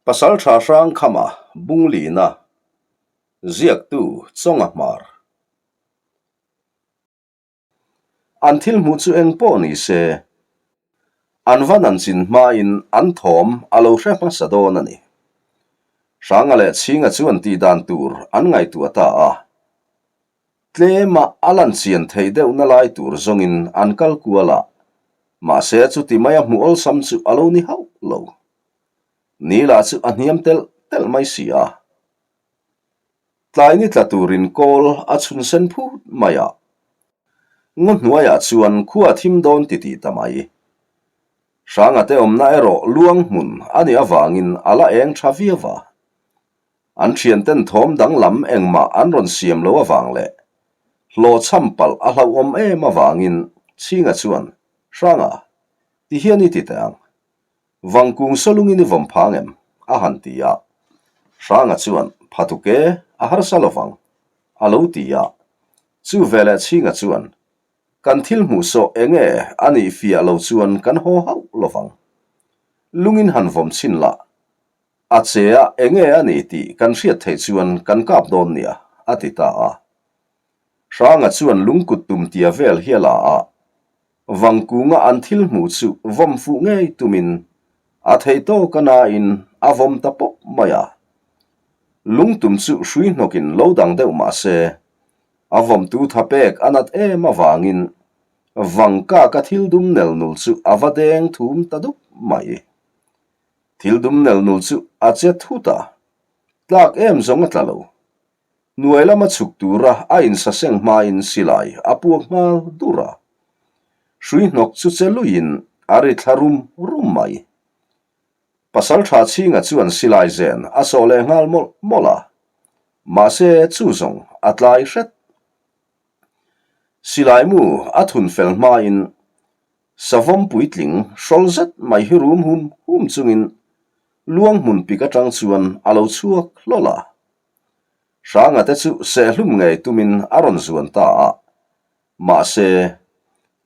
Pasalṭha Hrangkhama Bunglina, Ziaktu Chawnga Hmar. An thil hmuh chu eng pawh ni se, an va nan chin hmain an thawm a lo hre hmasa dawn a ni. Hranga leh Chhinga chuan tih dan tur an ngaihtuah ta a. Tlema a lan chian theih deuhna lai tur zawngin an kal kual a, mahse chuti maia hmuh awlsam chu a lo ni hauh lo. Ni lah chu a hniam telh telh mai si a. Tlai ni tla turin kawl a chhun sen phut mai a. Ngaw hnuaiah chuan khua thim dawn ti tih ta mai. Hranga te awmna erawh luang hmun a nih avangin a la eng tha viau va. An thianten thawm danglam engmah an rawn siam lo avang leh hlawhchham palh a hlauhawm em avangin Chhinga chuan, Hranga, ti hian i ti teh ang. Vangkung sawlungin i vawm phang em? a han ti a. Hranga chuan, Phatuk e, a harsa lovang, a lo ti a. Chu veleh Chhinga chuan, Kan thil hmuh sawh eng nge a nih fiah lo chuan kan haw hauh lovang. Lungin han vawm chhin lah, a che a eng nge a nih tih kan hriat theih chuan kan kap dawn nia, a ti ta a. Hranga chuan lungkut tum tia vel hi a la a, Vangkunga an thil hmuh chu vawm fuh ngei tumin a thei tawk a nain a vawm ta pawp mai a. Lungtum chu hrui hnawkin lo dang deuh mah se, a vawmtu tha pek a nat em avangin Vangkaka thil dum nel nul chu a va deng thum ta dup mai. Thil dum nel nul chu a che thut a, tlak em zawng a tla lo. Hnuai lama chhuk tura a insaseng hmain silai a puak nghal dur a. Hrui hnawk chu che luiin a ri thla rum rum mai. Pasalṭha chhinga chuan silai zen a sawh leh nghal mawlh mawlh a. Mahse chu zawng a tlai hret. Silai mu a thun fel hmain savawm puitling hrawl zet mai hi rum hum hum chungin luang hmun pik atang chuan a lo chhuak hlawl a. Hranga te chu sehlum ngei tumin a rawn zuan ta a, mahse,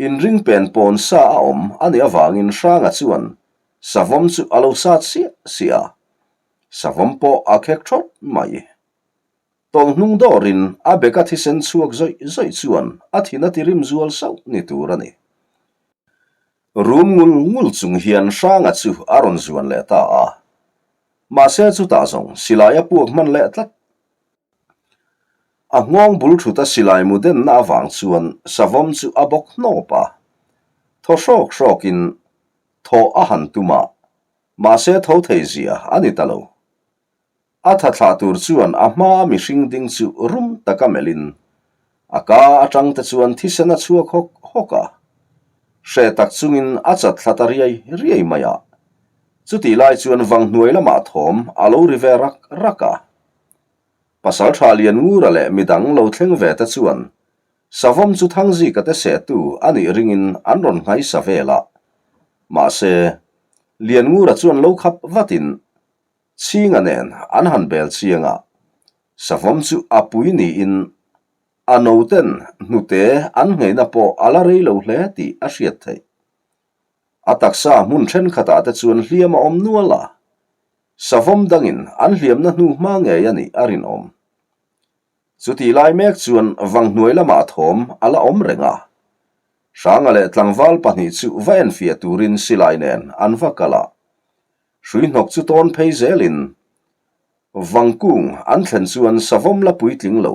inring pen pawn sa a awm a nih avangin Hranga chuan savawm chu a lo sat siah siah a, savawm pawh a khek thawt mai. Tawlh hnung dawrin a beka thisen chhuak zawih zawih chuan a thin a tirim zual sauh ni tur a ni. Rum ngul ngul chung hian Hranga chu a rawn zuan leh ta a. Mahse chutah zawng silai a puak hman leh tlat. A nghawng bul thut a silai mu denna avang chuan savawm chu a bawk hnawp a. Thaw hrawk hrawkin thaw a han tum a, mahse tho thei zia a ni ta lo. A tha thlah tur chuan a hmaa mihring ding chu rum taka melhin a ka atang te chuan thisen a chhuak hawk hawk a. Hre tak chungin a chat thla ta riai riai mai a. Chutih lai chuan vang hnuai lamah thawm a lo ri ve rak rak a. Pasaltha Lianngura leh midang lo thleng ve te chuan Savawm chu Thangzika te sehtu a nih ringin an rawn nghaisa vel a. Mahse, Lianngura chuan lo khap vatin Chhinga nen an han bel chiang a, Savawm chu a pui niin a noten hnute an ngheina pawh a la rei lo hle tih a hriat theih. A taksa hmun thenkhatah te chuan hliam a awm nual a, savawm dangin an hliamna hnu hma ngei a nih a rinawm. Chutih lai mek chuan vanghnuai lamah thawm a la awm reng a, Hranga leh tlangval pahnih chu va enfiah turin silai nen an va kal a, hrui hnawk chu tawn phei zelin vangkung an thlen chuan savawm la puitling lo,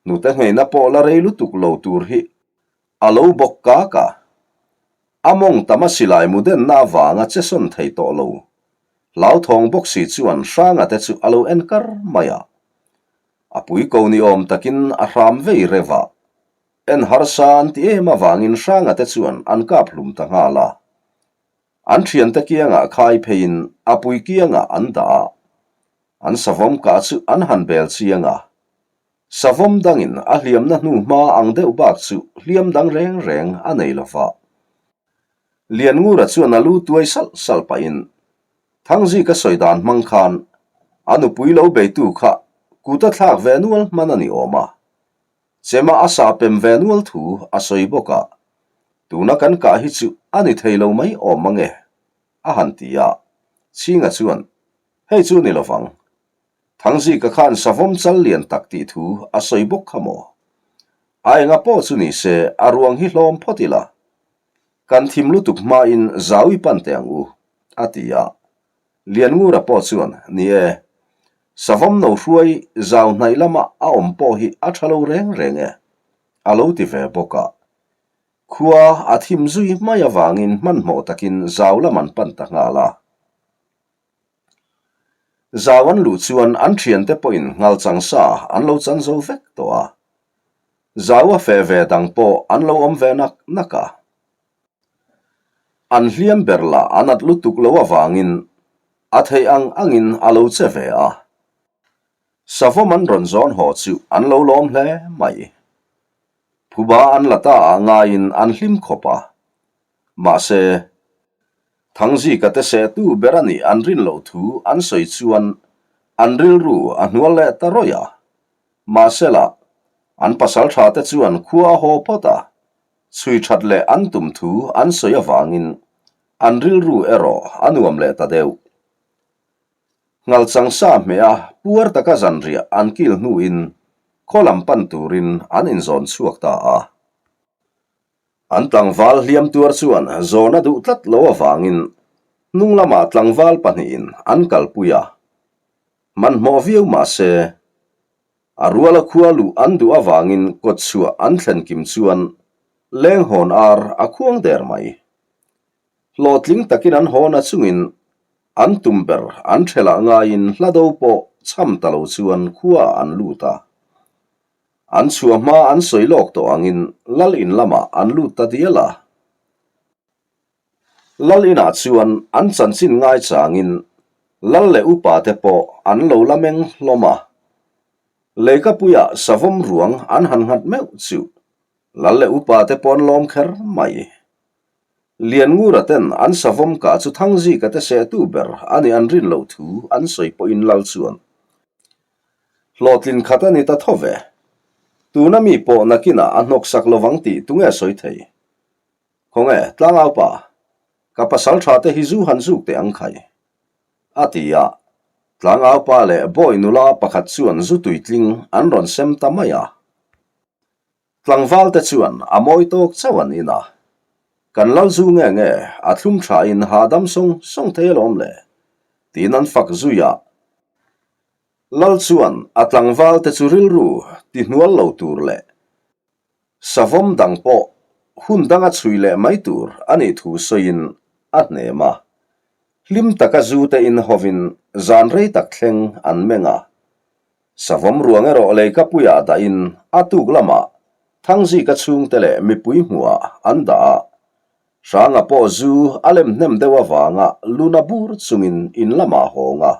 hnute ngheina pawh la rei lutuk lo tur hi A lo bawk kak a. A mawng tam a silai mu denna avanga che sawn thei tawh lo. Hlauthawng bawk si chuan Hranga te chu a lo en kar mai a. A pui ko ni awm takin a hram vei reuh a. En harsa an ti em avangin Hranga te chuan an kap hlum ta nghal a. An thiante kiangah khai pheiin a pui kiangah an dah a. An savawm kah chu an han bel chiang a. Savawm dangin a hliamna hnu hma ang deuh bak chu hliam dang reng reng a nei lo va. Lianngura chuan a lu tuai salh salh pahin, Thangzika sawi dan hmang khan a nupui lo beitu kha kut a thlak ve nual hman a ni awm a. Chema a sah pem ve nual thu a sawi bawk a, tuna kan kah hi chu a ni thei lo mai awm mang e, a han ti a. Chhinga chuan. Hei chu ni lovang. Thangzika khan savawm chal lian tak tih thu a sawi bawk kha maw? A enga pawh chu ni se a ruang hi hlawm phawt ila. Kan thim lutuk hmain zau i pan teh ang u, a ti a. Lianngura pawh chuan, Ni e, savawm no hruai zau hnaih lama a awm pawh hi a tha lo reng reng e, a lo ti ve bawk a. Khua a thim zui mai avangin hmanhmawh takin zau lam an pan ta nghal a. Zau an luh chuan an thiante pawhin nghalchang sa an lo chan zo vek tawh a. Zau a feh ve dang pawh an lo awm ve nak nak a. An hliam ber lah a nat lutuk lo avangin a theih ang angin a lo che ve a. Savawm an rawn zawn haw chu an lo lawm hle mai. Phuba an la ta ah ngaiin an hlim khawp a. Mahse, Thangzika te sehtu ber a nih an rin loh thu an sawi chuan an rilru a hnual leh ta rawih a. Mahsela, an pasaltha te chuan khua a haw phawt a, chhui that leh an tum thu an sawi avangin an rilru erawh a nuam leh ta deuh. Nghalchang sa hmeh a puar taka zanriah an kil hnuin khaw lam pan turin an inzawn chhuak ta a. An tlangval hliam tuar chuan zawn a duh tlat lo avangin hnung lamah tlangval pahnihin an kalpui a. Hmanhmawh viau mah se, a ruala khua luh an duh avangin kawtchhuah an thlen kim chuan lenghawn ar a khuang der mai. Hlawhtling takin an haw na chungin an tum ber an ṭhelah ngaiin hla do pawh cham ta lo chuan khua an lut a. An chhuah hma an sawi lawk tawh angin Lal in lamah an lut ta dial a. Lal inah chuan an chanchin ngai changin Lal leh upa te pawh an lo la meng hlawm a. Leikapuia savawm ruang an han nghat meuh chu Lal leh upa te pawh an lawm kher mai. Lianngura ten an savawm kah chu Thangzika te sehtu ber a nih an rin loh thu an sawi pawhin Lal chuan hlawhtlin khat a ni ta tho ve. Tuna mi pawh nakinah a hnawksak lovang tih tunge sawi thei? Khawnge, tlangaupa, ka pasal tha te hi zu han zuk teh ang khai. A ti a, tlangaupa leh bawi nula pakhat chuan zu tuitling an rawn sem ta mai a. Tlangval te chuan a mawi tawk chauh an in a, Kan lal zu nge nge a thlum tha in hahdam sawng sawng thei alawm le, tiin an fak zui a. Lal chuan a tlangval te chu rilru ti hnual lo tur leh savawm dang pawh hun danga chhui leh mai tur a nih thu sawiin a hnem a. Hlim taka zu te in hovin zan rei tak thleng an meng a. Savawm ruang erawh leikapuiah dahin a tuk lamah Thangzika chhungte leh mipui hmuhah an dah a. Hranga pawh zu a lem hnem deuh avanga luna bur chungin in lamah a hawng a.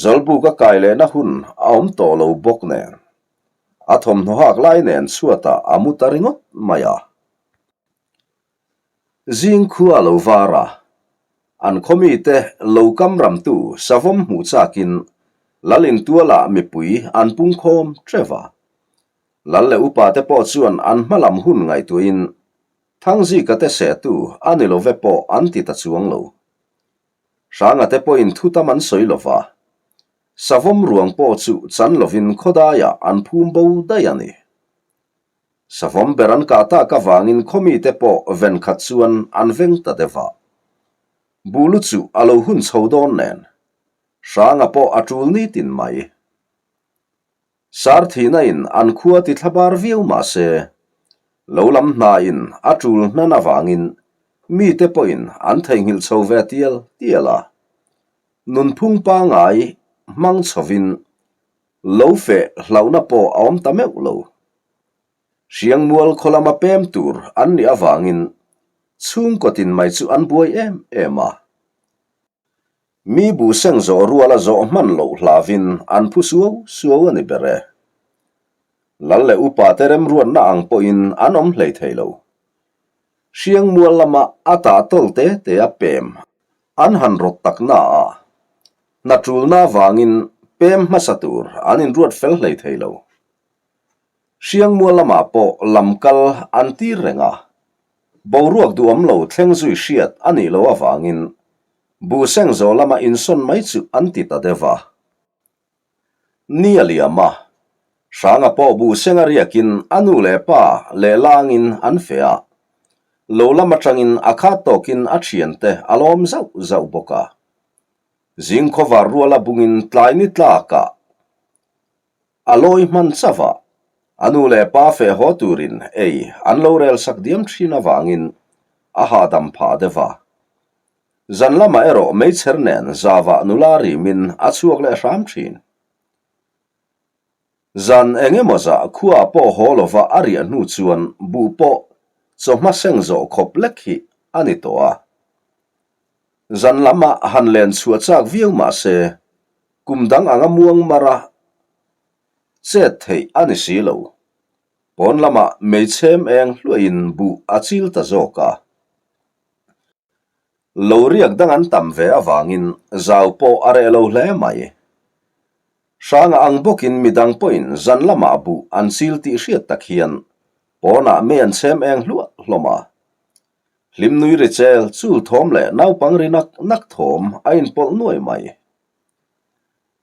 Zawlbuk a kai lehna hun a awm tawh lo bawk nen a thawmhnaw hak lai nen chhuatah a mu ta ringawt mai a. Zing khua lo var a, an khaw mite lo kam ramtu savawm hmuh chakin Lal intualah mipui an pungkhawm teuh a. Lal leh upate pawh chuan an hma lam hun ngaihtuahin Thangzika te sehtu a ni lo ve pawh an ti ta chuang lo. Hranga te pawhin thu tam an sawi lo va, savawm ruang pawh chu chan lovin khawdaiah an phum bo daih a ni. Savawm ber an kah tak avangin khawmite pawh ven khat chuan an veng ta deuh a. Buhlu chu a lo hun chho dawn nen, Hranga pawh a tul nitin mai. Sar thihna in an khua ti thlabar viau mah se, lo lam hna in a tul hnan avangin mite pawhin an theihnghilh chho ve tial tial a. Nunphung pangai hmang chhovin Lo feh hlauhna pawh a awm ta meuh lo. Hriangmual khaw lama pem tur an nih avangin chhungkaw tin mai chu an buai em em a. Mi bu seng zawh ruala zawh hman loh hlavin an phu suau suau a ni ber e. Lal leh upa te remruatna ang pawhin an awm hlei thei lo. Hriangmual lama a tah tawl te te a pem an han rawt tak na a. Hna ṭulna avangin pem hmasa tur an inruat fel hlei thei lo. Hriangmual lamah pawh lam kal an tir reng a, boruak duhawm lo thleng zui hriat a nih loh avangin. Buh seng zawh lama insawn mai chu an ti ta deuh a. Ni a liam a, Hranga pawh buh seng a riakin a nu leh pa leh langin an feh a. Lo lam atangin a khat tawkin a thiante a lawm zauh zauh bawk a. Zing khawvar ruala bungin tlai ni tlakah A lawi hman chauh a, a nu leh pa feh haw turin ei an lo rel sak diam thin avangin a hahdam phah deuh a. Zan lamah erawh meichher nen zavah nula rimin a chhuak leh hram thin. Zan eng emaw zah khuaah pawh haw lova a riah hnu chuan buh pawh chawhma seng zawh khawp lek hi a ni tawh a. Zan lamah han len chhuah chak viau mah se, kum dang anga muang mara chet theih a ni si lo. Pawn lamah meichhem eng hluahin buh a chil ta zawk a. Lo riak dang an tam ve avangin zau pawh a reh lo hle mai. Hranga ang bawkin midang pawhin zan lamah buh an chil tih hriat tak hian pawnah mei an chhem eng hluah hlawm a. Hlim nui ri chel chul thawm leh naupang ri nak nak thawm a inpawlh nuai mai.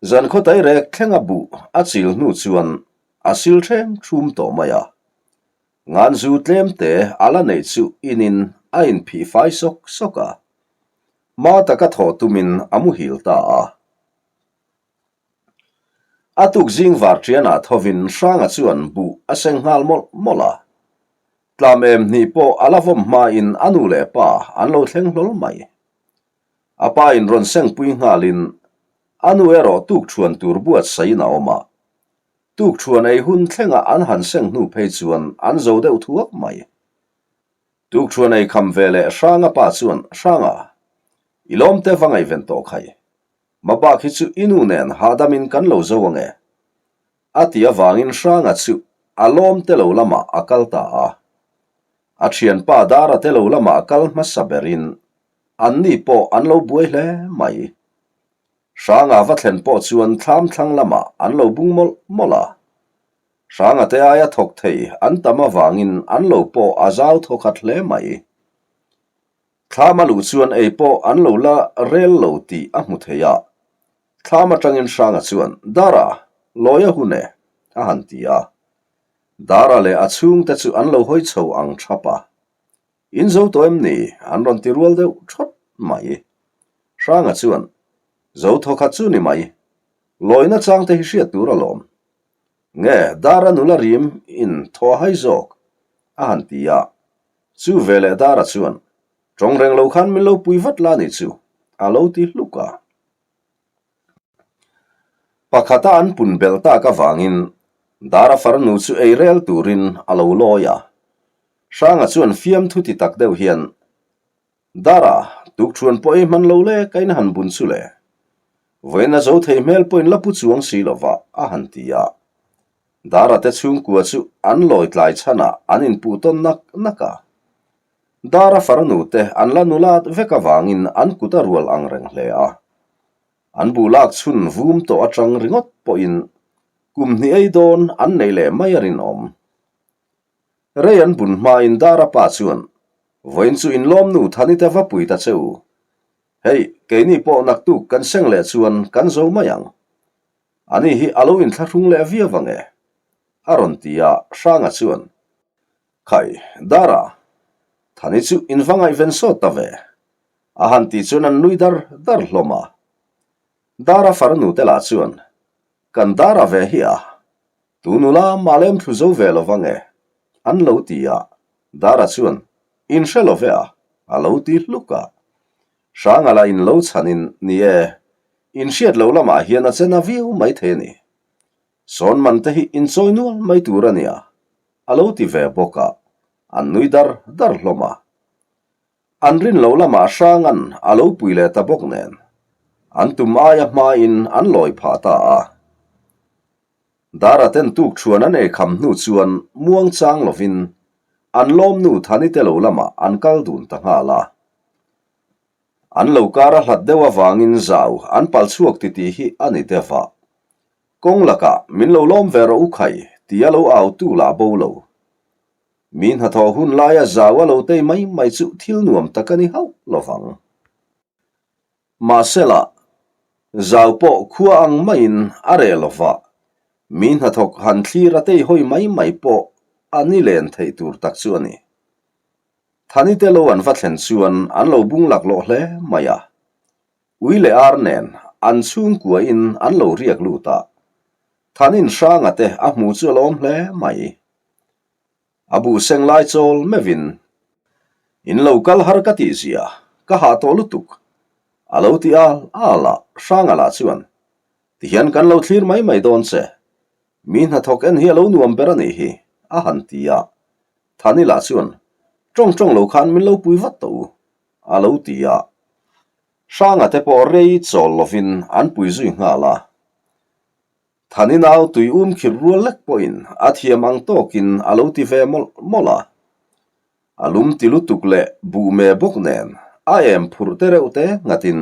Zan khawtai rek thlenga buh a chil hnu chuan a sil hrem thum tawh mai a. Ngan zu tlem te a la neih chu inin a inphih fai sawk sawk a. Hma taka thawh tumin a muhil ta a. A tuk zing var ṭianah thovin Hranga chuan buh a seng nghal mawlh mawlh a. Tlam em hnih pawh a la vawm hmain a nu leh pa an lo thleng hlawl mai. A pa in rawn sengpui nghalin a nu erawh tuk ṭhuan tur buatsaiin a awm a. Tuk ṭhuan ei hun thlenga an han seng hnu phei chuan an zo deuh thuak mai. Tuk ṭhuan ei kham ve leh Hranga pa chuan, Hranga, i lawmte va ngaihven tawh khai. Mabak hi chu i nu nen hahdamin kan lo zo ange. A ti avangin Hranga chu a lawm te lo lamah a kal ta a. A thianpa Dara te lo lamah a kal hmasa berin anni pawh an lo buai hle mai. Hranga va thlen pawh chuan thlam thlang lamah an lo bung mawlh mawlh a. Hranga te aia thawk thei an tam avangin an lo pawh a zau thawkhat hle mai. Thlam a luh chuan ei pawh an lo la rel lo tih a hmu thei a. Thlam atangin Hranga chuan, Dara, lawi a hun e, a han ti a. Dara leh a chhungte chu an lo hawi chho ang thap a. In zo tawh em ni? an rawn ti rual deuh thawt mai. Hranga chuan, Zo thawkhat chu ni mai. Lawina changte hi hriat tur alawm. Nge, Dara nula rim in thaw hai zawk, a han ti a. Chu veleh Dara chuan, Tawng reng lo khan min lo pui vat la ni chu, a lo ti hluk a. Pakhata an pun belh tak avangin Dara farnu chu ei rel turin a lo lawi a. Hranga chuan fiamthu ti tak deuh hian, Dara, tukṭhuan pawh ei hman lo le ka in han bun chu le. Vawiin a zo thei hmel pawhin la pu chuang si lova, a han ti a. Dara te chhungkua chu an lawi tlai chhanah an inpuh tawn nak nak a. Dara farnu te an la nulat vek avangin an kut a rual ang reng hle a. An buh lak chhun vum tawh atang ringawt pawhin kum hnih ei dawn an neih leh mai a rinawm. Rei an bun hmain Dara pa chuan, Vawiin chu inlawmnu Thanite va pui ta che u. Hei, keini pawh naktuk kan seng leh chuan kan zo mai ang. Ani hi a lo inthlahrung leh viau ang e, a rawn ti a, Hranga chuan, Khai, Dara, Thani chu in va ngaihven sawt ta ve, a han tih chuan an nui dar dar hlawm a. Dara farnu te lah chuan, Kan Dara ve hi a, tu nula mah lem thlu zo ve lo vang e, an lo ti a, Dara chuan, In hre lo ve a, a lo ti hluk a. Hranga lah in lo chhanin, ni e, in hriat lo lamah hian a chena viau mai thei a ni. Sawn man te hi in chawi nual mai tur a nia, a lo ti ve bawk a, an nui dar dar hlawm a. An rin lo lamah Hranga'n a lo pui leh ta bawk nen, an tum aia hmain an lawi phah ta a. Dara ten tuk thuan an ei kham hnu chuan muang chang lovin an lawmnu Thanite lo lamah an kal dun ta nghal a. An lo kar a hlat deuh avangin zau an pal chhuak titih hi a ni deuh a. Kawng lakah min lo lawm ve rawh u khai tia lo au tu lah bo lo. Mi hnathawh hun laia zau a lo tei mai mai chu thil nuam tak a ni hauh lovang. Mahsela, zau pawh khua ang maiin a reh lo va, mi hnathawk han thlir a tei hawi mai mai pawh a ni len theih tur tak chu a ni. Thani te lo an va thlen chuan an lo bung laklawh hle mai a. Ui leh ar nen an chhungkuain an lo riak lut a, Thanin Hranga te a hmu chu a lawm hle mai. A bu seng lai chawl meuhin, In lo kal har ka tih zia, ka hah tawh lutuk, a lo ti al al a, Hranga lah chuan, Tihian kan lo thlir mai mai dawn che, mi hnathawk en hi a lo nuam ber a nih hi, a han ti a. Thani lah chuan, Tawng tawng lo khan min lo pui vat tawh u, a lo ti a. Hranga te pawh rei chawl lovin an pui zui nghal a. Thani nau tui um khirh rual lek pawhin a thiam ang tawkin a lo ti ve mawlh mawlh a. A lum ti lutuk leh buh me bawk nen a em phurh te reuh te nghatin,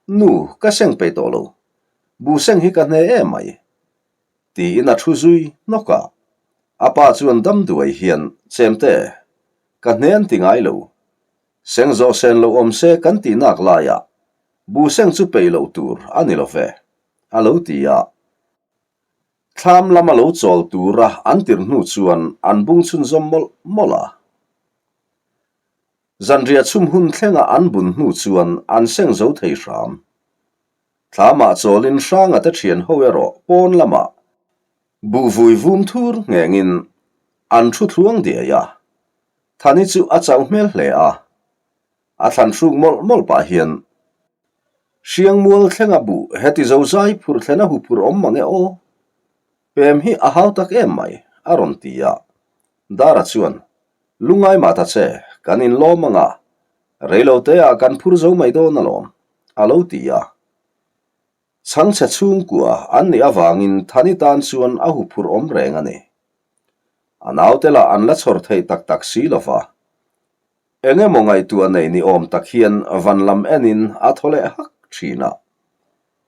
Nu, ka seng peih tawh lo. Buh seng hi ka hne em mai. Tiin a thu zui hnawk a. A pa chuan dam duai hian, Chemte, ka hne an ti ngai lo. Seng zawh sen lo awm se kan tih nak laiah buh seng chu peih loh tur a ni lo ve, a lo ti a. Thlam lama lo chawl tura an tirh hnu chuan an bung chhunzawm mawlh mawlh a. Zanriah chhum hun thlenga an bun hnu chuan an seng zo thei hram. Thlamah chawlin Hranga te thian ho erawh pawn lamah buh vui vum thur nghengin an thu thluang diai a. Thani chu a chauh hmel hle a, a thlan hruk mawlh mawlh pah hian, Hriangmual thlenga buh heti zo zai phurh thlen a hu phurh awm mang e aw? Pem hi a hau tak em mai, a rawn ti a. Dara chuan, Lungngai mah ta che, kan inlawm ang a, reiloteah kan phur zo mai dawn alawm, a lo ti a. Chhangchhe chhungkua an nih avangin Thani tan chuan a hu phurh awm reng a ni. A naute lah an la chhawr theih tak tak si lo va. Eng emaw ngaihtuah nei ni awm tak hian van lam enin a thaw leh hak thin a.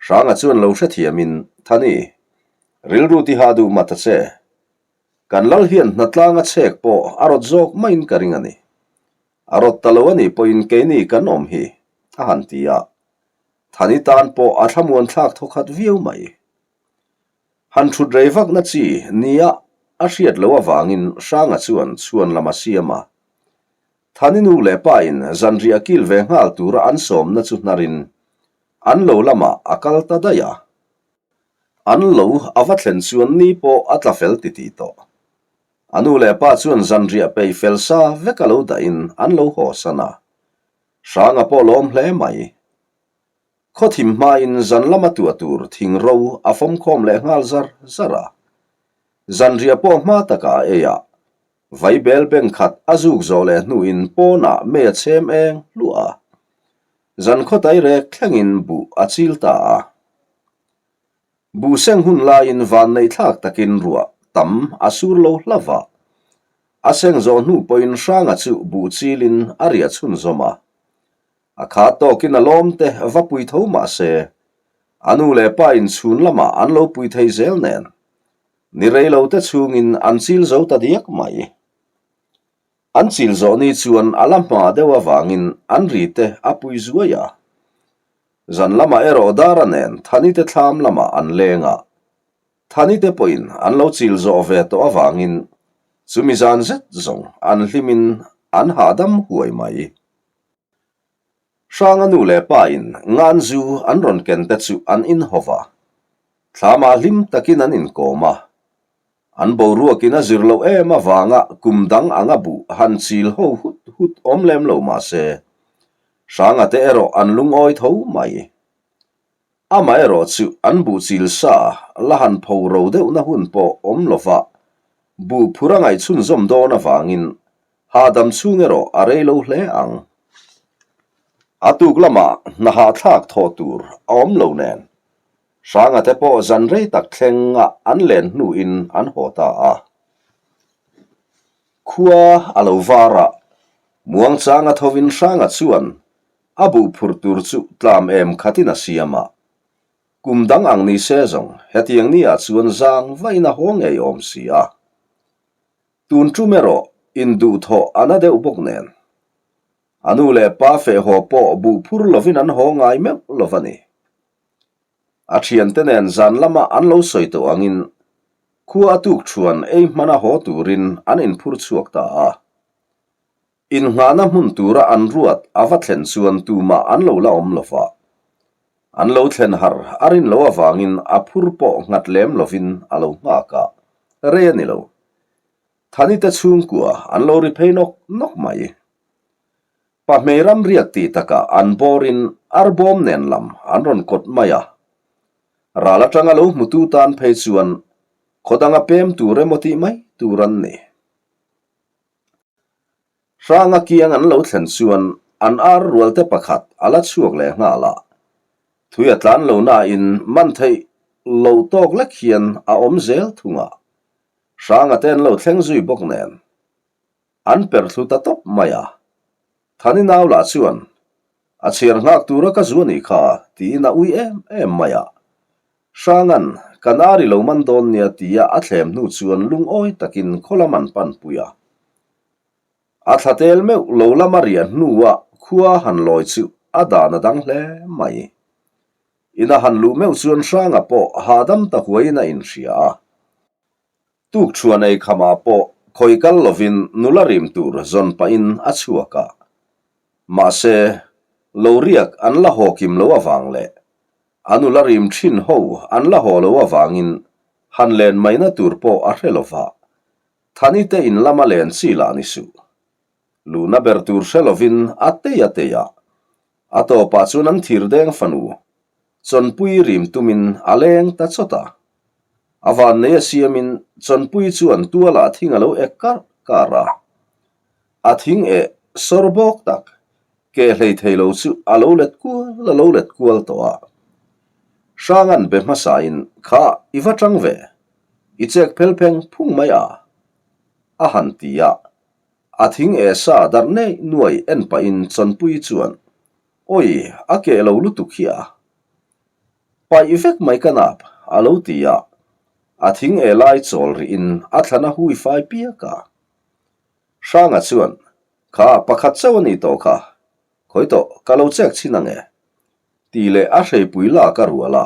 Hranga chuan lo hrethiamin, Thani, rilru tiha duh mah ta che. Kan lal hian hnatlang a chhek pawh a rawt zawk maiin ka ring a ni. A rawt ta lo a nih pawhin keini kan awm hi, a han ti a. Thani tan pawh a thlamuan thlak thawkhat viau mai. Han thut rei vakna chi nia a hriat loh avangin Hranga chuan chhuan lam a siam a. Thani nu leh pa in zanriah kil ve nghal tura an sawmna chu hnarin an lo lamah a kal ta daih a. An lo a va thlen chuan ni pawh a tla fel titih tawh. A nu leh pa chuan zanriah peih fel sa vek a lo dahin an lo haw san a. Hranga pawh lawm hle mai. Khawthim hmain zan lama tuah tur thing ro a fawmkhawm leh nghal zar zar a. Zanriah pawh hma takah a ei a, vaibel beng khat a zuk zawh leh hnuin pawnah mei a chhem eng hluah a. Zan khawtai rek thlengin buh a chil ta a. Buh seng hun laiin vanneih thlak takin ruah tam a sur lo hlauh a. A seng zawh hnu pawhin Hranga chu buh chilin a riah chhunzawm a. A kha tawkin a lawm te va pui tho mah se, a nu leh pa in chhun lamah an lo pui thei zel nen, ni rei lo te chhungin an chil zo ta diak mai. An chil zawh ni chuan a la hma deuh avangin an ri te a pui zuai a. Zan lamah erawh Dara nen Thani te thlam lamah an leng a, Thani te pawhin an lo chil zawh ve tawh avangin chumi zan zet zawng an hlimin an hahdam huai mai. Hranga nu leh pa in ngan zu an rawn ken te chu an inhaw va, thlamah hlim takin an inkawm a. An boruakin a zir loh em avanga kum dang anga buh han chil ho hut hut awm lem lo mah se, Hranga te erawh an lungawi tho mai. Amaherawh chu an buh chil sa la han pho ro deuhna hun pawh awm lova buh phur a ngaihchhunzawm dawn avangin hahdam chhung erawh a rei lo hle ang. A tuk lamah hna hahthlak thawh tur a awm lo nen Hranga te pawh zan rei tak thlenga an len hnuin an haw ta a. Khua a lo var a, muangchanga thovin Hranga chuan a buh phurh tur chu tlam em khatin a siam a. Kum dang ang ni se zawng hetiang ni ah chuan zang vain a haw ngei awm si a. Tun tum erawh induhthawh a na deuh bawk nen. A nu leh pa feh haw pawh buh phur lovin an haw ngai meuh lo va ni. A thiante nen zan lama an lo sawi tawh angin khua a tuk thuan ei hmana haw turin an inphur chhuak ta a. Innghahna hmun tura an ruat a va thlen chuan tumah an lo la awm lo va. An lo thlen har a rin loh avangin a phur pawh nghat lem lovin a lo nghak a, rei a ni lo. Thani te chhungkua an lo ri phei nawk nawk mai. Pahmei ram riak tih takah an bawrin arbawm nen lam an rawn kawt mai a. Ral atanga lo hmutu tan phei chuan khaw danga pem tur emaw tih mai tur an ni. Hranga kiang an lo thlen chuan an ar rualte pakhat a la chhuak leh nghal a. Thui a tlan lo nain man theih lo tawk lek hian a awm zel thung a. Hranga te an lo thleng zui bawk nen an per thlu ta tawp mai a. Thani nau lah chuan, A chhiar nghak tura ka zu a nih kha, tiin a ui em em mai a. Hranga'n, Kan ar i lo man dawn nia tia a thlem hnu chuan lungawi takin khaw lam an pan pui a. A thla tel meuh lo lama riah hnua khua han lawi chu a dan a dang hle mai. Ina han luh meuh chuan Hranga pawh hahdam ta huaiin a inhria a. Tukṭhuan ei khamah pawh khawi kal lovin nula rim tur zawn pahin a chhuak a. Mahse, lo riak an la haw kim lo avang leh a nula rim ṭhin ho an la haw lo avangin han len maina tur pawh a hre lo va, Thani te in lama len chi lah ni suh. Luhna ber tur hre lovin a tei a tei a, a tawpah chuan an thir deng fanu Chawnpui rim tumin a leng ta chawt a. A vannei a siamin Chawnpui chuan tualah thing a lo ek kar kar a. A thing eh sawr bawk tak, ke hlei thei lo chu a lo let kual a lo let kual tawh a. Hranga'n be hmasain, Kha, i va tang ve, i chek phel pheng phung mai a, a han ti a. A thing eh sa darh neih nuai en pahin Chawnpui chuan, Awi, a keh lo lutuk hi a. Paih vek mai ka nap, a lo ti a. A thing eh lai chawl rihin a thlan a hui fai piak a. Hranga chuan, Kha, pakhat chauh a nih tawh kha. Khawi tawh, ka lo chek chhin ang e. Tih leh a hreipui lak a rual a.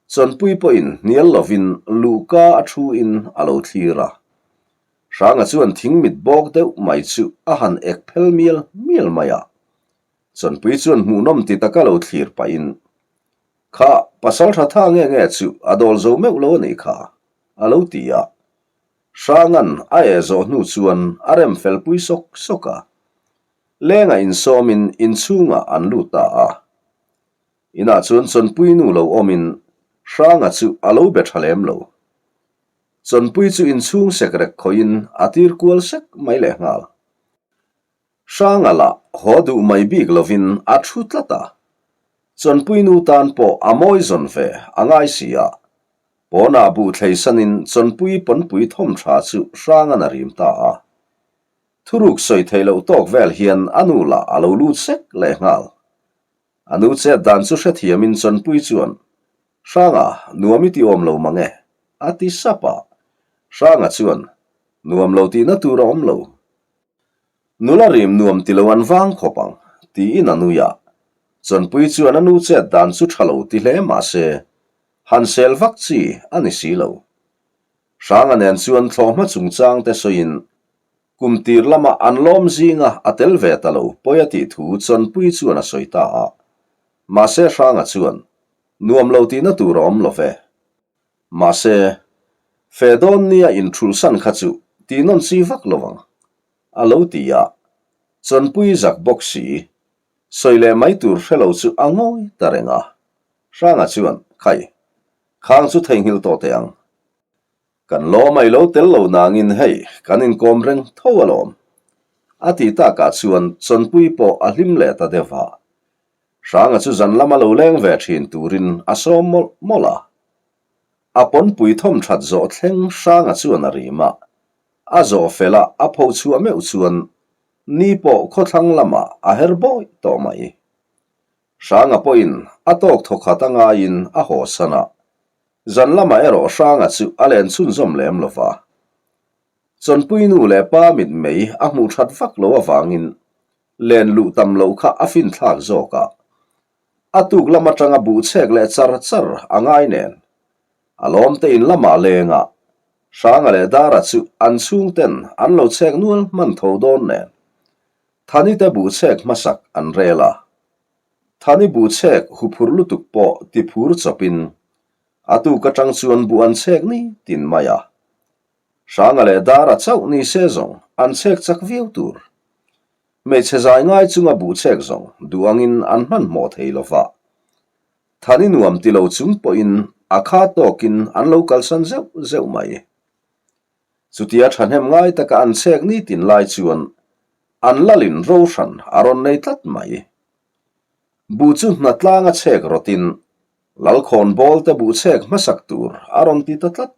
Chawnpui pawhin hnial lovin luhka a thu-in a lo thlir a. Hranga chuan thing mit bawk deuh mai chu a han ek phel mial mial mai a. Chawnpui chuan hmuhnawm ti taka lo thlir pahin, Kha, pasal tha tha nge nge chu a dawl zo meuh lo a nih kha, a lo ti a. Hranga'n a eh zawh hnu chuan a rem fel pui sawk sawk a. Lengah insawmin inchhungah an lut ta a. Inah chuan Chawnpui nu lo awmin Hranga chu a lo be tha lem lo. Chawnpui chu inchhung sekrek khawihin a tir kual sek mai lehnghal. Hranga lah haw duh mai bik lovin a thu tlat a. Chawnpui nu tan pawh a mawi zawn ve a ngai si a. Pawnah buh thlei sanin Chawnpui pawnpui thawm tha chu Hranga'n a rim ta a. Thuruk sawi theih loh tawk vel hian a nu lah a lo lut sek lehnghal. A nu chet dan chu hrethiamin Chawnpui chuan, Hranga, nuam i ti awm lo mang e, a ti sap a. Hranga chuan, Nuam lo tihna tur a awm lo. Nula rim nuam ti lo an vang khawp ang, tiin a nui a. Chawnpui chuan a nu chet dan chu tha lo ti hle mah se, han sel vak chi a ni si lo. Hranga nen chuan thlawhhma chungchang te sawiin kum tir lama an lawm zinga a tel ve ta lo pawi a tih thu Chawnpui chuan a sawi ta a. Mahse Hranga chuan, Nuam lo tihna tur a awm lo ve. Mahse, fe dawn nia inthulhsan kha chu tih nawn chi vak lo ang, a lo ti a. Chawnpui zak bawk si, sawi leh mai tur hre lo chu a ngawi ta reng a. Hranga chuan, Khai, khang chu theihnghilh tawh teh ang. Kan lawm ai lo tel lo nangin hei, kan inkawm reng tho alawm. A ti takah chuan Chawnpui pawh a hlim leh ta deuh a. Hranga chu zan lama lo leng ve thin turin a sawm mawlh mawlh a. A pawnpui thawm that zawh thleng Hranga chuan a rim a. A zawh fel a, a pho chhuah meuh chuan ni pawh khawthlang lamah a her bawi tawh mai. Hranga pawhin a tawk thawkhat a ngaiin a haw san a. Zan lamah erawh Hranga chu a len chhunzawm lem lo va. Chawnpui nu leh pa mitmei a hmuh that vak lo avangin. Len luh tam loh kha a finthlak zawk a. A tuk lam atanga buh chhek leh char char a ngai nen. A lawmte in lamah lenga Hranga leh Dara chu an chhungten an lo chhek nual hman tho dawn nen. Thanite buh chhek hmasak an rel a. Thani buh chhek huphurh lutuk pawh ti phur chawpin a tuk atang chuan buh an chhek ni tin mai a. Hranga leh Dara chauh ni se zawng an chhek chak viau tur. Hmeichhe zai ngai chunga buh chhek zawng duh angin an hmanhmawh thei lo va. Thani nuam ti lo chung pawhin a kha tawkin an lo kalsan zeuh zeuh mai. Chutia thahnem ngai taka an chhek nitin lai chuan an lalin ro hran a rawn nei tlat mai. Buh chu hnatlanga chhek rawtin Lalkhawn bawl te buh chhek hmasak tur a rawn ti ta tlat.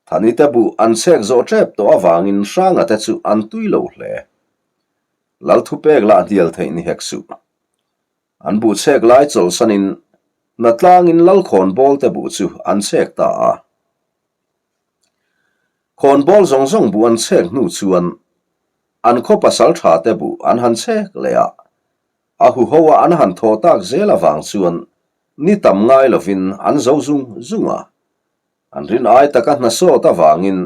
Thani te buh an chhek zawh tep tawh avangin Hranga te chu an tui lo hle. Lal thupek lah hnial theih ni hek suh. An buh chhek lai chawlhsanin hnatlangin Lalkhawn bawl te buh chu an chhek ta a. Khawnbawl zawng zawng buh an chhek hnu chuan an khaw pasal tha te buh an han chhek leh a, a huho a an han thaw tak zel avang chuan ni tam ngai lovin an zo zung zung a. An rin ai taka hna sawt avangin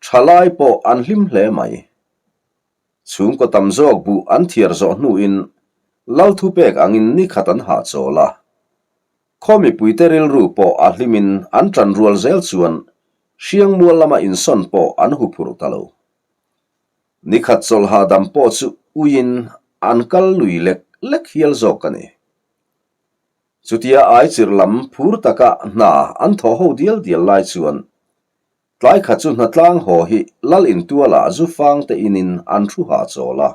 thalai pawh an hlim hle mai. Chhungkaw tam zawk buh an thiar zawh hnuin Lal thupek angin ni khat an hahchawl a. Khaw mipuite rilru pawh a hlimin an ṭan rual zel chuan Hriangmual lama insawn pawh an huphurh ta lo. Nikhat chawlh hahdam pawh chu uiin an kal lui lek lek hial zawk a ni. Chutia aichirh lam phur taka hna an thawh ho dial dial lai chuan tlai khat chu hnatlang haw hi Lal intualah zu fang te inin an thu hahchawl a.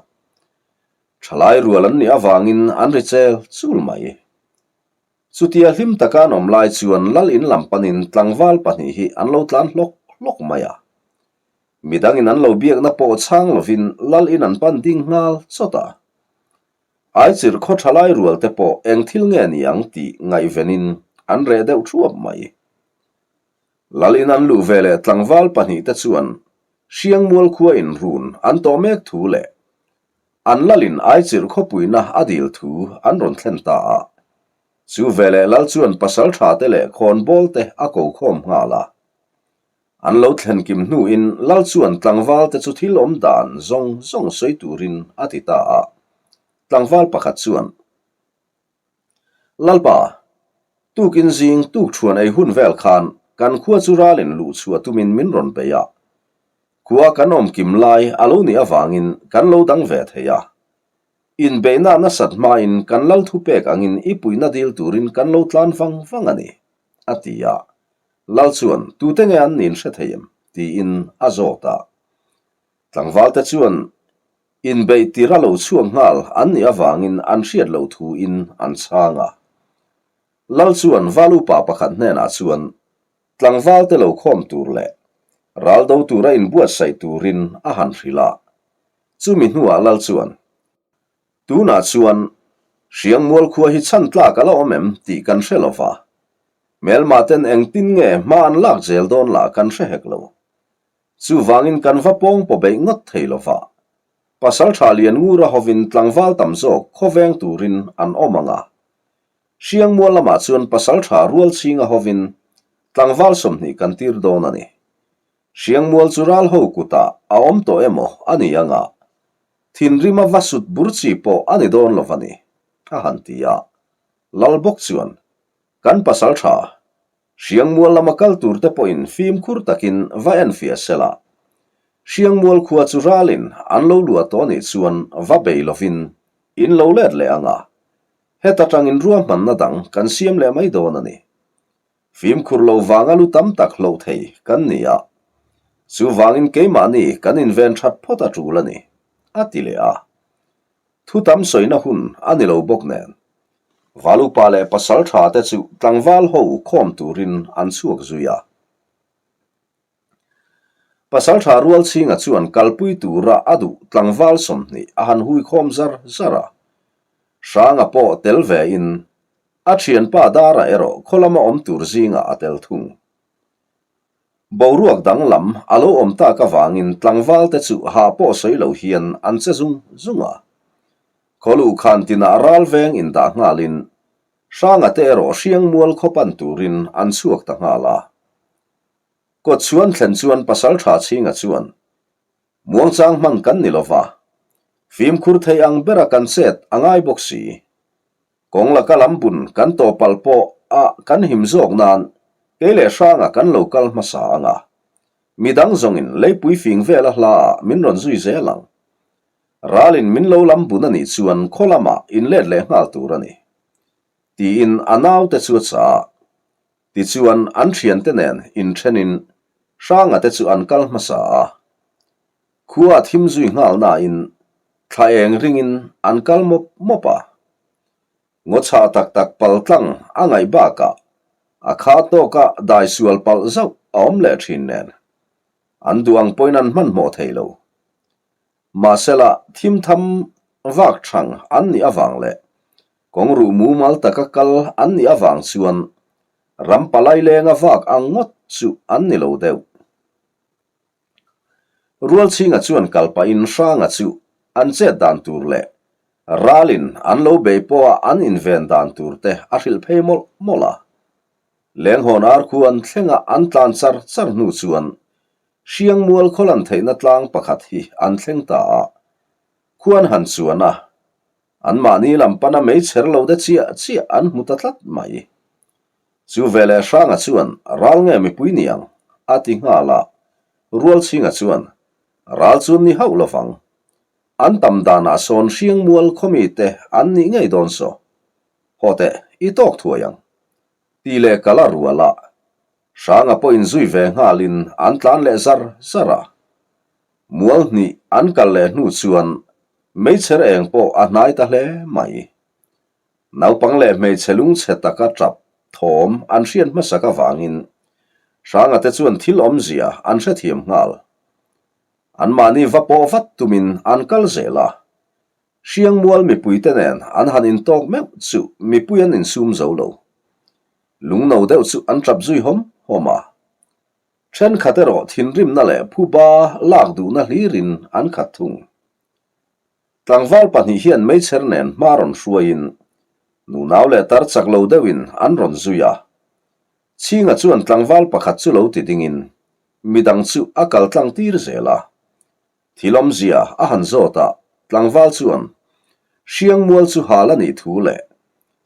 Ṭhalai rual an nih avangin an ri chel chul mai. Chutia hlim taka an awm lai chuan Lal in lam panin tlangval pahnih hi an lo tlan hlawk hlawk mai a. Midangin an lo biakna pawh chhang lovin Lal in an pan ding nghal chawt a. Aichirh khaw thalai rual te pawh eng thil nge ni ang tih ngaihvenin an reh deuh thuap mai. Lal in an luh veleh tlangval pahnih te chuan Hriangmual khua in run an tawh mek thu leh An lalin Aichirh khawpuina a dil thu an rawn thlen ta a. Chu veleh lal chuan pasal tha te leh khawnbawl te a ko khawm nghal a. An lo thlen kim hnuin lal chuan tlangval te chu thil awm dan zawng zawng sawi turin a ti ta a. Tlangval pakhat chuan. Lalpa, tukin zing tukṭhuan ei hun vel khan kan khua chu ralin luh chhuah tumin min rawn bei a. Khua kan awm kim lai a lo nih avangin kan lo dang ve thei a. Inbeihna nasat hmain kan lal thupek angin i puihna dil turin kan lo tlan vang vang a ni, a ti a. Lal chuan, Tute nge an nin hre thei em? tiin a zawt a. Tlangvalte chuan Inbeih tir a lo chhuak nghal an nih avangin an hriat loh thuin an chhang a. Lal chuan Val upa pakhat hnenah chuan tlangval te lo khawm tur leh ral do tura inbuatsaih turin a han hrilh a. Chumi hnuah Lal chuan, Tunah chuan Hriangmual khua hi chhan tlak a la awm em tih kan hre lo va. Hmelma ten engtin nge hma an lak zel dawn lah kan hre hek lo. Chuvangin kan va pawng paw beih ngawt thei lo va. Pasal tha lian ngura hovin tlangval tam zawk khawveng turin an awm ang a. Hriangmual lamah chuan pasal tha rual chhinga hovin tlangval 20 kan tir dawn a ni. Hriangmual chu ral ho kutah a awm tawh emaw a ni ang a, thinrima va sut bur chi pawh a ni dawn lo va ni, a han ti a. Lal bawk chuan, Kan pasal tha, Hriangmual lama kal tur te pawhin fimkhur takin va enfiah sela. Hriangmual khua chu ralin an lo luah tawh nih chuan va bei lovin in lo let leh ang a, heta tangin ruahmanna dang kan siam leh mai dawn a ni. Fimkhur lo vanga lu tam tak hloh thei kan ni a, chuvangin keimahni kan inven that phawt a tul a ni, a ti leh a. Thu tam sawina hun a ni lo bawk nen, Valupa leh pasal tha te chu tlangval ho khawm turin an chhuak zui a. Pasal tha rual chhinga chuan kalpui tura a duh tlangval 20 a han hui khawm zar zar a. Hranga pawh tel ve in a thianpa Dara erawh khaw lama awm tur zingah a tel thung. Boruak danglam a lo awm tak avangin tlangvalte chu hah pawh sawi lo hian an che zung zung a. Khawluh khan tinah ral veng indah nghalin Hranga te erawh Hriangmual khaw pan turin an chhuak ta nghal a. Kawtchhuan thlen chuan Pasaltha Chhinga chuan Muangchang hman kan ni lova, fimkhur thei ang bera kan chet a ngai bawk si. Kawng laka lam bun kan tawh palh pawh a kan him zawk nan kei leh Hranga kan lo kal hmasa ang a. Midang zawngin leipui fing vela hla ah min rawn zui zel ang. Ralin min lo lam bun a nih chuan khaw lamah in let leh nghal tur a ni. Tiin a naute chu a chah a. Tichuan an thiante nen inthenin Hranga te chu an kal hmasa a. Khua a thim zui nghal nain thla eng ringin an kal mawp mawp a. Ngaw chhah tak tak pal tlang a ngaih bakah a kha tawka dai sual palh zauh a awm leh thin nen an duh ang pawhin an hmanhmawh thei lo. Mahsela thimtham vak thang an nih avang leh kawng ruh mumal taka kal an nih avang chuan ram palai lenga vak ang ngawt chu an ni lo deuh. Rualchhinga chuan kal pahin Hranga chu an chet dan tur leh ralin an lo bei pawha an inven dan tur te a hrilh phei mawlh mawlh a. Lenghawn ar khu an thlenga an tlan char char hnu chuan Hriangmual khawlan theihna tlang pakhat hi an thleng ta a, khuan han chuan a, anmahni lam pana meichher lo de chiah chiah an hmu ta tlat mai. Chu veleh Hranga chuan ral nge mipui ni ang? a ti nghal a, Rualchhinga chuan ral chu ni hauh lovang. An tam danah sawn Hriangmual khawmite an nih ngei dawn saw. Haw teh, i tawk thuai ang. Ti leh kal a rual a, Hranga pawhin zui ve nghalin an tlan leh zar zar a. Mual hnih an kal leh hnu chuan meichher eng pawh a hnai ta hle mai. Naupang leh hmeichhe lungchhe taka tap thawm an hriat hmasak avangin Hranga te chuan thil awmzia an hrethiam nghal. Anmahni va pawh vat tumin an kal zel a. Hriangmual mipuite nen an han intawk meuh chu mipui an insum zo lo. Lungno deuh chu an tap zui hawm hawm a. Thenkhat erawh thinrimna leh phuba lak duhna hlirin an khat thung. Tlangval pahnih hian meichher nen hma rawn hruaiin nunau leh tar chak lo deuhin an rawn zui a. Chhinga chuan tlangval pakhat chu lo ti dingin midang chu a kal tlang tir zel a. Thil awmzia a han zawt a, tlangval chuan Hriangmual chu hal a nih thu leh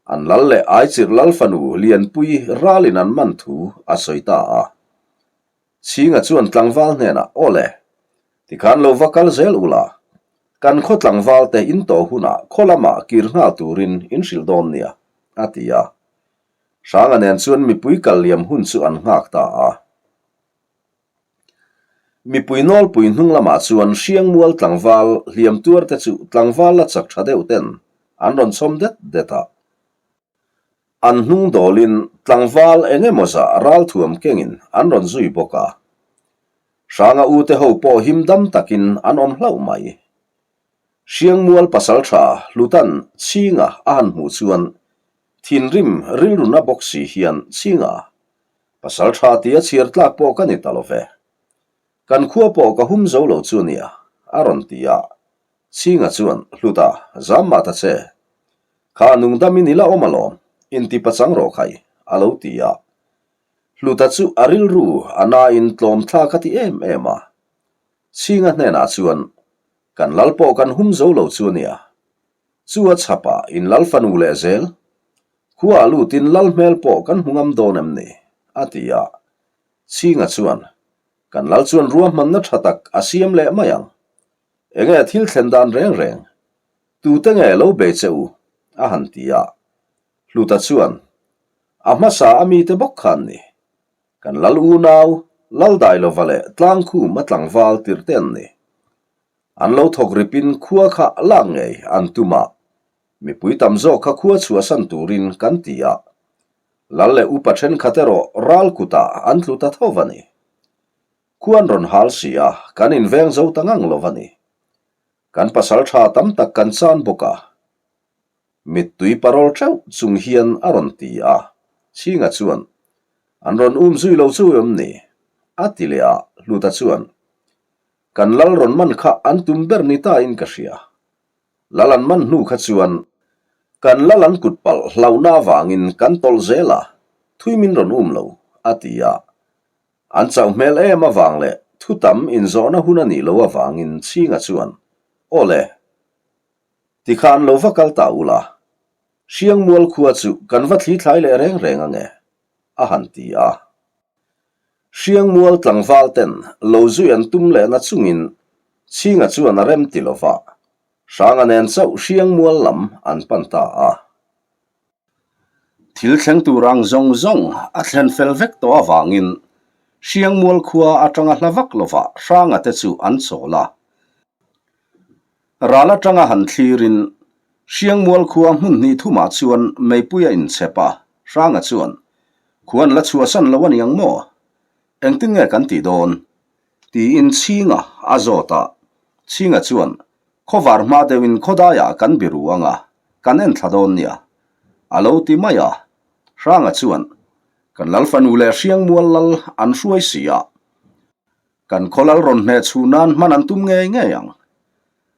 an lal leh Aichirh lal fanu Lianpui ralin an man thu a sawi ta a. Chhinga chuan tlangval hnenah, Aw le, tikhan lo va kal zel ula, kan khaw tlangval te in tawh hunah khaw lamah kir nghal turin in hrilh dawn nia, a ti a. Hranga nen chuan mipui kal liam hun chu an nghak ta a. Mipui nawlpui hnung lamah chuan Hriangmual tlangval hliam tuar te chu tlangval la chak tha deuh ten an rawn chhawm det det a. An hnung dawlin tlangval eng emaw zah ralthuam kengin an rawn zui bawk a. Hranga ute ho pawh him dam takin an awm hlauh mai. Hriangmual pasaltha Hlutan Chhinga a han hmuh chuan thinrim rilruna bawk si hian Chhinga, pasaltha tia chhiar tlak pawh ka ni ta lo ve. Kan khua pawh ka hum zo lo chu nia, a rawn ti a. Chhinga chuan, Hluta, zam mah ta che. Kha nungdamin i la awm alawm, inti pachang rawh khai, a lo ti a. Hluta chu a rilru a nain tlawmthlak a ti em em a. Chhinga hnenah chuan, Kan lal pawh kan hum zo lo chu a nia. Chu a chhapah in lal fanu leh zel. Khuaah lutin lal hmel pawh kan hmu ngam dawn em ni? a ti a. Chhinga chuan, Kan lal chuan ruahmanna tha tak a siam leh mai ang. Enge thil thlen dan reng reng? Tute nge lo bei che u? a han ti a. Hluta chuan, A hmasa a mite bawk khan ni. Kan lal unau, lal Dailova leh Tlangkhum a tlangval tirh te an ni. An lo thawk ripin khua kha lak ngei an tum a, mipui tam zawk kha khua chhuahsan turin kan ti a. Lal leh upa thenkhat erawh ral kutah an tlu ta tho va ni. Khua an rawn hal si a, kan inveng zo ta ngang lo va ni. Kan pasal tha tam tak kan chan bawk a. Mittui parawl teuh chung hian a rawn ti a, Chhinga chuan, An rawn um zui lo chu em ni? A ti leh a, Hluta chuan, Kan lal rawn man kha an tum ber ni ta in ka hria. Lal an man hnu kha chuan kan lal an kut palh hlauhna avangin kan tawlh zel a, thui min rawn um lo, a ti a. An chauh hmel em avang leh thu tam inzawhna hun a nih loh avangin Chhinga chuan, Aw le, tikhan lo va kal ta ula, Hriangmual khua chu kan va thli thlai leh reng reng ange, a han ti a. Hriangmual tlangval ten lo zui an tum lehna chungin Chhinga chuan a rem ti lova, Hranga nen chauh Hriangmual lam an pan ta a. Thil thleng tur ang zawng zawng a thlen fel vek tawh avangin Hriangmual khua atanga hla vak lova Hranga te chu an chawl a. Ral atanga han thlirin Hriangmual khua hmun hnih thumah chuan meipui a inchhep a, Hranga chuan, Khua an la chhuahsan lo a ni ang maw? Engtin nge kan tih dawn? Tiin Chhinga a zawt a. Chhinga chuan, Khawvar hma deuhin khawdaiah kan biru ang a, kan en thla dawn nia. A lo ti mai a. Hranga chuan, Kan lal fanu leh Hriangmual lal an hruai si a. Kan khaw lal rawn hneh chhuh nan hman an tum ngei ngei ang.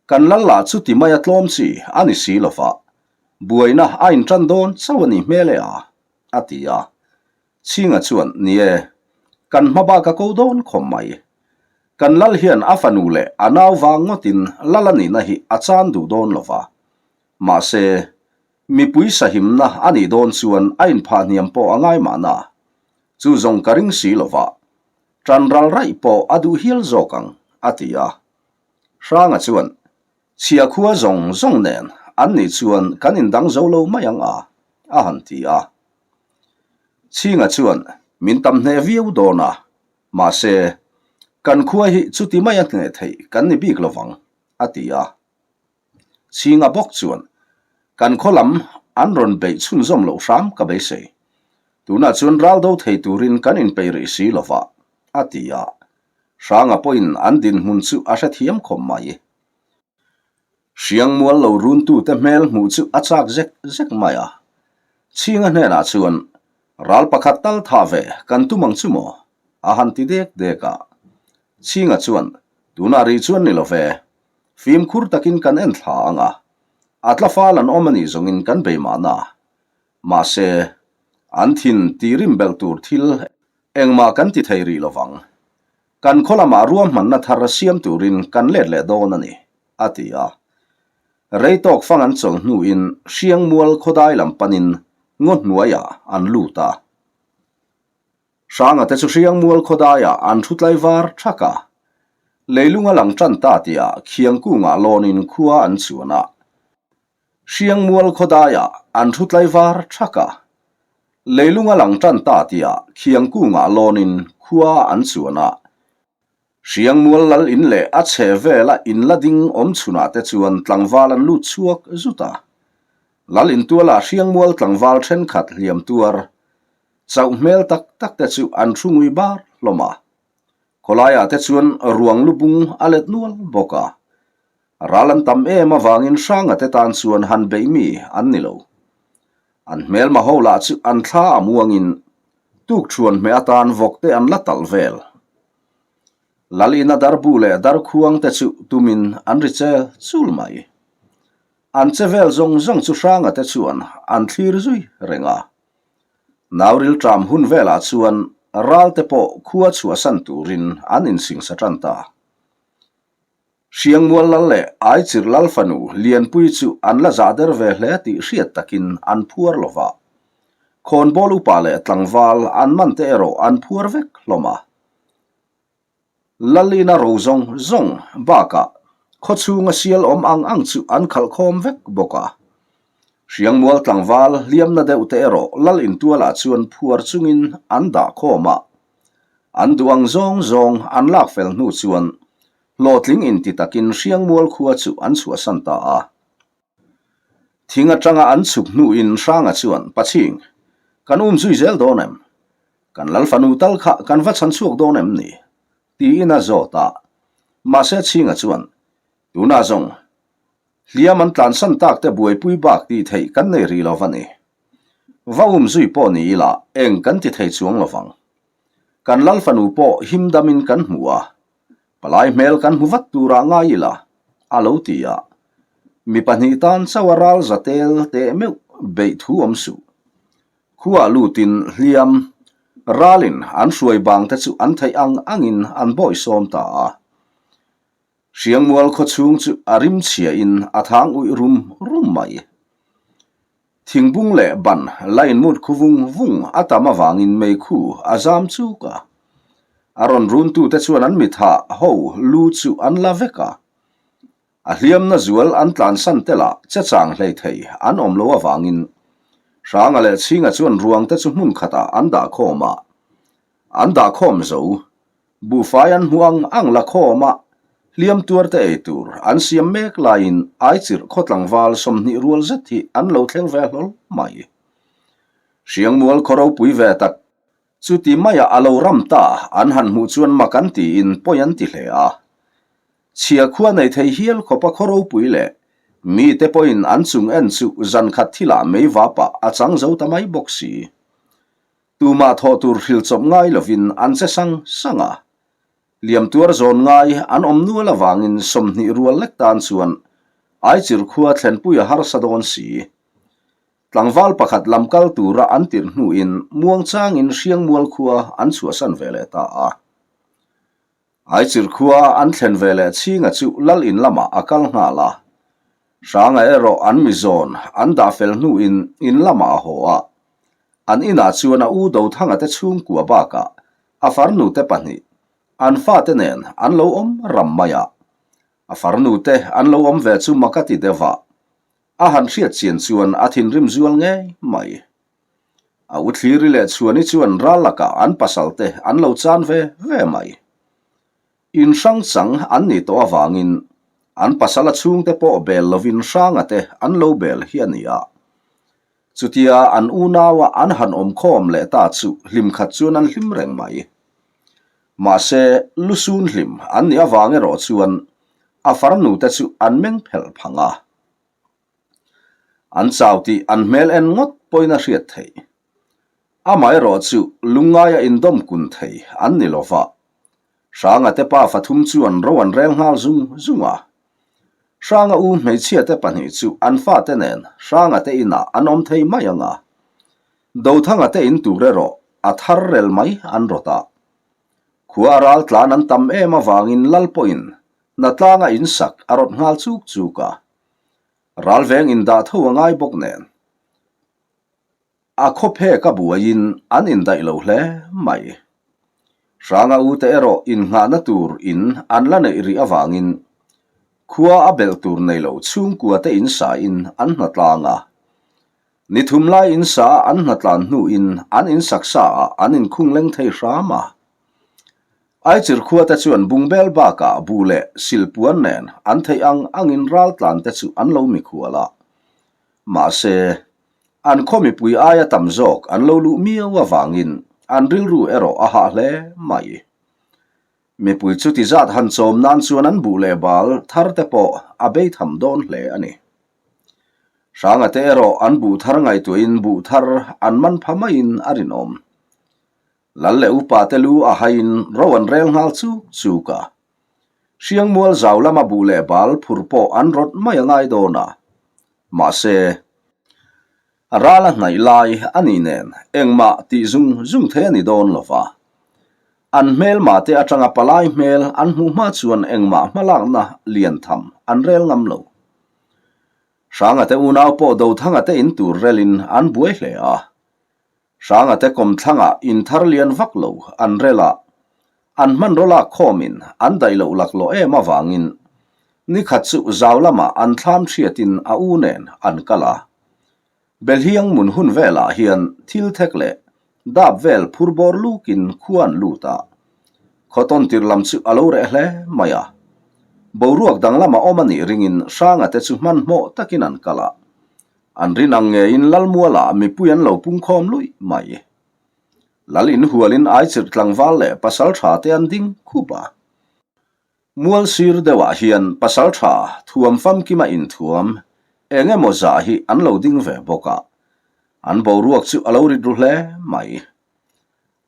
Kan lal lah chu ti maia tlawm chi a ni si lo va, buaina a inṭan dawn chauh a nih hmel e a, a ti a. Chhinga chuan, Ni e, kan hma bak a ko dawn khawm mai. Kan lal hian a fanu leh a nau vang ngawtin lal a nihna hi a chan duh dawn lo va. Mahse, mipui sahimna a nih dawn chuan a inphah hniam pawh a ngai mahna. Chu zawng ka ring si lo va, ṭan ral raih pawh a duh hial zawk ang, a ti a. Hranga chuan, Chhia khua zawng zawng nen an nih chuan kan indang zo lo mai ang a, a han ti a. Chhinga chuan, Min tam hneh viau dawn a, mahse, kan khua hi chuti maia hneh theih kan ni bik lo vang, a ti a. Chhinga bawk chuan, Kan khaw lam an rawn beih chhunzawm loh hram ka beisei. Tunah chuan ral do thei turin kan inpeih rih si lo va, a ti a. Hranga pawhin an dinhmun chu a hrethiam khawp mai. Hriangmual lo runtute hmel hmuh chu a chak zek zek mai a. Chhinga hnenah chuan, Ral pakhat tal tha ve kan tum ang chu maw? a han ti dek dek a. Chhinga chuan, Tunah rih chuan ni lo ve. Fimkhur takin kan en thla ang a. A tla fal an awm a nih zawngin kan bei mahna. Mahse, an thin tirim belh tur thil Engmah kan ti thei rih lovang. Kan khaw lamah ruahmanna thar siam turin kan let leh dawn a ni, a ti a. Rei tawk fang an chawlh hnuin Hriangmual khawdai lam panin ngaw hnuaiah an lut a. Hranga te chu Hriangmual khawdaiah an thu tlaivar thak a. Leilung a lang tan ta tihah Khiangkungah lawnin khua an chuan a. Hriangmual khawdaiah an thu tlaivar thak a, leilung a lang tan ta tihah Khiangkungah lawnin khua an chuan a. Hriangmual lal in leh a chheh vela in la ding awm chhunah te chuan tlangval an lut chhuak zut a. Lal intualah Hriangmual tlangval thenkhat hliam tuar chauh hmel tak tak te chu an thu ngui bar hlawm a. Khawlaiah te chuan ruang lubung a let nual bawk a. Ral an tam em avangin Hranga te tan chuan han beih mi an ni lo. An hmelma ho lah chu an thla a muangin tukthuan hmeh atan vawk te an la talh vel. Lalina darbu leh darkhuang te chu tumin an ri chel chul mai. An che vel zawng zawng chu Hranga te chuan an thlir zui reng a. Nauril ṭam hun velah chuan ral te pawh khua chhuahsan turin an insingsa ṭan ta. Hriangmual lal leh Aichir lal fanu Lianpui chu an la zah der ve hle tih hriat takin an phuar lo va. Khawnbawl upa leh tlangval an man te erawh an phuar vek hlawm a. Lalina ro zawng zawng bakah khawchhunga sial awm ang ang chu an khalh khawm vek bawk a. Hriangmual tlangval hliamna deuh te erawh lal intualah chuan phuar chungin an dah khawm a. An duh ang zawng zawng an lak fel hnu chuan hlawhtling inti takin Hriangmual khua chu an chhuahsan ta a. Thing atanga an chhuk hnuin Hranga chuan, Pachhing, kan um zui zel dawn em? Kan lal fanu tal kha kan va chhan chhuak dawn em ni? tiin a zawt a. Mahse Chhinga chuan, Tunah zawng, Hliam an tlansan tak te buaipui bak tih theih kan nei rih lo va ni. Va um zui pawh ni ila eng kan ti thei chuang lo vang. Kan lal fanu pawh him damin kan hmu a, palai hmel kan hmu vat turah ngai ila, a lo ti a. Mi pahnih tan chauh a ral za tel teh meuh beih thu awm suh. Khuaah lutin hliam ralin an hruai bang te chu an theih ang angin an bawihsawm ta a. Hriangmual khaw chhung chu a rim chhiain a thang uih rum rum mai. Thingbung leh ban la inmut khu vung vung a tam avangin meikhu a zam chuk a. A rawn runtute chuan an mithah ho lu chu an la vek a. A hliamna zual an tlansan telah chechang hlei thei an awm lo avangin Hranga leh Chhinga chuan ruangte chu hmun khatah an dahkhawm a. An dahkhawm zo. Buhfai an hmu ang ang la khawm a, hliam tuarte ei tur an siam mek laiin Aichirh khaw tlangval 20 rual zet hi an lo thleng ve hlawl mai. Hriangmual khaw ropui ve tak chuti maia a lo ram ta an han hmuh chuan mak an tiin pawi an ti hle a. Chhia khua nei thei hial khawpa khaw ropui leh mite pawhin an chung en chu zankhat thilah meivapah a chang zo ta mai bawk si. Tumah thawh tur hril chawp ngai lovin an che sang sang a. Liam tuar zawn ngai an awm nual avangin 20 rual lek tan chuan Aichir khua thlenpui a harsa dawn si. Tlangval pakhat lam kal tura an tirh hnuin muangchangin Hriangmual khua an chhuahsan ve leh ta a. Aichir khua an thlen ve leh Chhinga chu lal in lamah a kal nghal a. Hranga erawh an mi zawn an dah fel hnuin in lamah a haw a. An inah chuan a u Dothanga te chhungkua bakah a farnu te pahnih, an fate nen an lo awm ram mai a. A farnu te an lo awm ve chu mak a ti deuh a. A han hriat chian chuan a thinrim zual ngei mai. A u Thliri leh Chhuani chuan ral lakah an pasal te an lo chan ve ve mai. In hrang chang an nih tawh avangin an pasal a chhungte pawh bel lovin hranga te an lo bel hi a ni a. Chutia an unaua an han awm khawm leh ta chu hlim khat chuan an hlim reng mai. Mahse, lusun hlim an nih avang erawh chuan a farnu te chu an meng phelh phang a. An chau tih an hmel en ngawt pawhin a hriat theih. Amaherawh chu lungngaia indawm kun thei an ni lo va. Hranga te pa fathum chuan ro an rel nghal zung zung a. Hranga u hmeichhia te pahnih chu an fate nen Hranga te inah an awm thei mai ang a. Dothanga te in tur erawh a thar rel mai an rawt a. Khua a ral tlan an tam em avangin lal pawhin hnatlanga insak a rawt nghal chuk chuk a. Ralveng indah tho a ngai bawk nen. A khawphek a buaiin an indaih lo hle mai. Hranga ute erawh innghahna tur in an la neih rih avangin khua a belh tur nei lo chhungkua te insa in an hnatlang a. Ni thum lai insa a an hnatlan hnuin an insak sa ah an inkhung leng thei hram a. Aichir khua te chuan bungbel bakah bu leh silpuan nen an theih ang angin raltlan te chu an lo mikhual a. Mahse, an khaw mipui aia tam zawk an lo luh miau avangin an rilru erawh a hah hle mai. Mipui chuti zat han chawm nan chuan an buh leh bal thar te pawh a bei tham dawn hle a ni. Hranga te erawh an buh thar ngaihtuahin buh thar an man pha maiin a rinawm. Lal leh upa te lu a haiin ro an rel nghal chuk chuk a. Hriangmual zau lama buh leh bal phur pawh an rawt mai a ngai dawn a. Mahse, ral a hnaih lai a nih nen engmah tih zung zung thei a ni dawn lo va. An hmelma te atanga palai hmel an hmuh hma chuan engmah hmalakna lian tham an rel ngam lo. Hranga te unau pawh Dothanga te in tur relin an buai hle a. Hranga te kawmthlangah in thar lian vak lo an rel a, an hmanraw lak khawmin an daih loh laklawh em avangin nikhat chu zau lamah an thlam hriatin a u nen an kal a. Belhiang mun hun velah hian thil thek leh dap vel phur bawr lukin khua an lut a, khaw tawn tirh lam chu a lo reh hle mai a. Boruak danglam a awm a nih ringin Hranga te chu hmanhmawh takin an kal a. An rin ang ngeiin Lalmualah mipui an lo pungkhawm luih mai. Lal inhualin Aichirh tlangval leh pasaltha te an ding khup a. Mual sir deuhah hian pasaltha thuam famkima inthuam eng emaw zah hi an lo ding ve bawk a. An boruak chu a lo rit ru hle mai.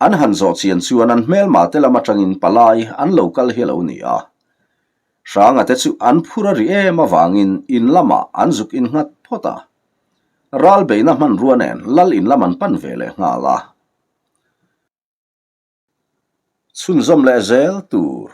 An han zawh chian chuan an hmelma te lam atangin palai an lo kal hi a lo ni a. Hranga te chu an phur a ri em avangin in lamah an zuk in nghat phawt a. Ral beihna hmanrua nen lal in lam an pan ve leh nghal a. Chhunzawm leh zel tur.